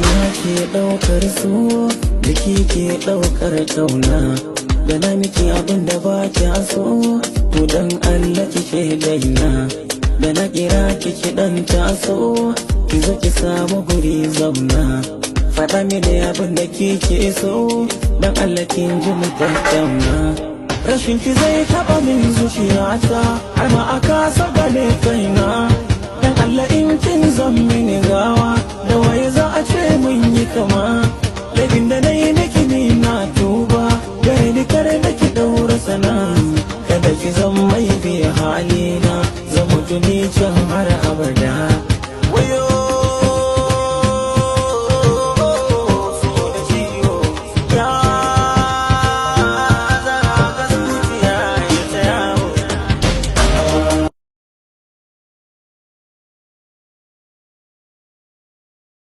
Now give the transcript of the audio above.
Zuciya ke ɗaukar so, jiki ke ɗaukar tauna. Da na miki abin da ba kya so, to dan Allah kike daina. Da na kira ki dan taso, ki zo ki samu guri zauna. Faɗa mini abin da kike so, dan Allah kin ji mu tattauna. Rashin ki zai taɓa min zuciyata, har ma a kasa gane kaina. Dan Allah in kin zan mini gawa, da waye za a ce mun yi kama?